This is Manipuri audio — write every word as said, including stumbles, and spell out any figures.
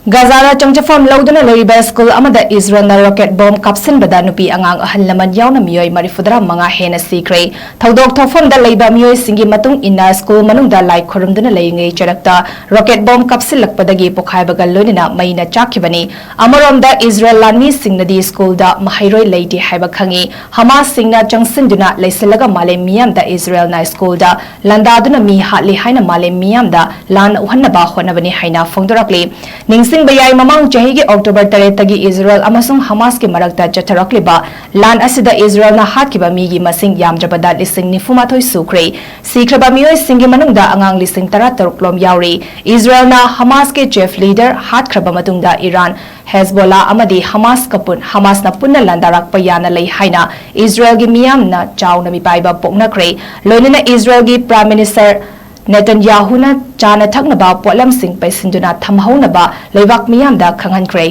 ꯒꯥꯖꯥꯗ ꯆꯪꯖꯐꯝ ꯂꯧꯗꯨꯅ ꯂꯩꯔꯤꯕ ꯁ꯭ꯀꯨꯜ ꯑꯃꯗ ꯏꯖꯔꯦꯜꯅ ꯔꯣꯀꯦꯠ ꯕꯣꯝ ꯀꯥꯞꯁꯤꯟꯕꯗ ꯅꯨꯄꯤ ꯑꯉꯥꯡ ꯑꯍꯜ ꯂꯃꯟ ꯌꯥꯎꯅ ꯃꯤꯑꯣꯏ ꯃꯔꯤꯐꯨꯇꯔꯥ ꯃꯉꯥ ꯍꯦꯟꯅ ꯁꯤꯈ꯭ꯔꯦ꯫ ꯊꯧꯗꯣꯛ ꯊꯣꯛꯐꯝꯗ ꯂꯩꯕ ꯃꯤꯑꯣꯏꯁꯤꯡꯒꯤ ꯃꯇꯨꯡ ꯏꯟꯅ, ꯁ꯭ꯀꯨꯜ ꯃꯅꯨꯡꯗ ꯂꯥꯏ ꯈꯨꯔꯨꯝꯗꯨꯅ ꯂꯩꯔꯤꯉꯩ ꯆꯔꯛꯇ ꯔꯣꯀꯦꯠ ꯕꯣꯝ ꯀꯥꯞꯁꯤꯜꯂꯛꯄꯗꯒꯤ ꯄꯣꯈꯥꯏꯕꯒ ꯂꯣꯏꯅꯅ ꯃꯩꯅ ꯆꯥꯛꯈꯤꯕꯅꯤ꯫ ꯑꯃꯔꯣꯝꯗ, ꯏꯖꯔꯦꯜ ꯂꯥꯟꯃꯤꯁꯤꯡꯅꯗꯤ ꯁ꯭ꯀꯨꯜꯗ ꯃꯍꯩꯔꯣꯏ ꯂꯩꯇꯦ ꯍꯥꯏꯕ ꯈꯪꯉꯤ꯫ ꯍꯃꯥꯁꯁꯤꯡꯅ ꯆꯪꯁꯤꯟꯗꯨꯅ ꯂꯩꯁꯤꯜꯂꯒ ꯃꯥꯂꯦꯝ ꯃꯤꯌꯥꯝꯗ ꯏꯖꯔꯦꯜꯅ ꯁ꯭ꯀꯨꯜꯗ ꯂꯥꯟꯗꯥꯗꯨꯅ ꯃꯤ ꯍꯥꯠꯂꯤ ꯍꯥꯏꯅ ꯃꯥꯂꯦꯝ ꯃꯤꯌꯥꯝꯗ ꯂꯥꯟ ꯎꯍꯟꯅꯕ ꯍꯣꯠꯅꯕꯅꯤ ꯍꯥꯏꯅ ꯐꯣꯡꯗꯣꯔꯛꯂꯤ꯫ ꯅꯤꯡꯁꯤꯡꯕ ꯌꯥꯏ, ꯃꯃꯥꯡ ꯆꯍꯤꯒꯤ ꯑꯣꯛꯇꯣꯕꯔ ꯇꯔꯦꯠꯇꯒꯤ ꯏꯖꯔꯦꯜ ꯑꯃꯁꯨꯡ ꯍꯃꯥꯁꯀꯤ ꯃꯔꯛꯇ ꯆꯠꯊꯔꯛꯂꯤꯕ ꯂꯥꯟ ꯑꯁꯤꯗ ꯏꯖꯔꯦꯜꯅ ꯍꯥꯠꯈꯤꯕ ꯃꯤꯒꯤ ꯃꯁꯤꯡ ꯌꯥꯝꯗ꯭ꯔꯕꯗ ꯂꯤꯁꯤꯡ ꯅꯤꯐꯨ ꯃꯥꯊꯣꯏ ꯁꯨꯈ꯭ꯔꯦ꯫ ꯁꯤꯈ꯭ꯔꯕ ꯃꯤꯑꯣꯏꯁꯤꯡꯒꯤ ꯃꯅꯨꯡꯗ ꯑꯉꯥꯡ ꯂꯤꯁꯤꯡ ꯇꯔꯥ ꯇꯔꯨꯛ ꯂꯣꯝ ꯌꯥꯎꯔꯤ꯫ ꯏꯖꯔꯦꯜꯅ ꯍꯃꯥꯁꯀꯤ ꯆꯤꯐ ꯂꯤꯗꯔ ꯍꯥꯠꯈ꯭ꯔꯕ ꯃꯇꯨꯡꯗ ꯏꯔꯥꯟ, ꯍꯦꯖꯕꯣꯂꯥ ꯑꯃꯗꯤ ꯍꯃꯥꯁꯀ ꯄꯨꯟ-, ꯍꯃꯥꯁꯅ ꯄꯨꯟꯅ ꯂꯥꯟꯗꯥꯔꯛꯄ ꯌꯥꯅ ꯂꯩ ꯍꯥꯏꯅ ꯏꯖꯔꯦꯜꯒꯤ ꯃꯤꯌꯥꯝꯅ ꯆꯥꯎꯅ ꯃꯤꯄꯥꯏꯕ ꯄꯣꯛꯅꯈ꯭ꯔꯦ꯫ ꯂꯣꯏꯅꯅ ꯏꯖꯔꯦꯜꯒꯤ ꯄ꯭ꯔꯥꯏꯝ ꯃꯤꯅꯤꯁꯇꯔ ꯅꯦꯇꯟꯌꯥꯍꯨꯅ ꯆꯥꯅ ꯊꯛꯅꯕ ꯄꯣꯠꯂꯝꯁꯤꯡ ꯄꯩꯁꯤꯟꯗꯨꯅ ꯊꯝꯍꯧꯅꯕ ꯂꯩꯕꯥꯛ ꯃꯤꯌꯥꯝꯗ ꯈꯪꯍꯟꯈ꯭ꯔꯦ꯫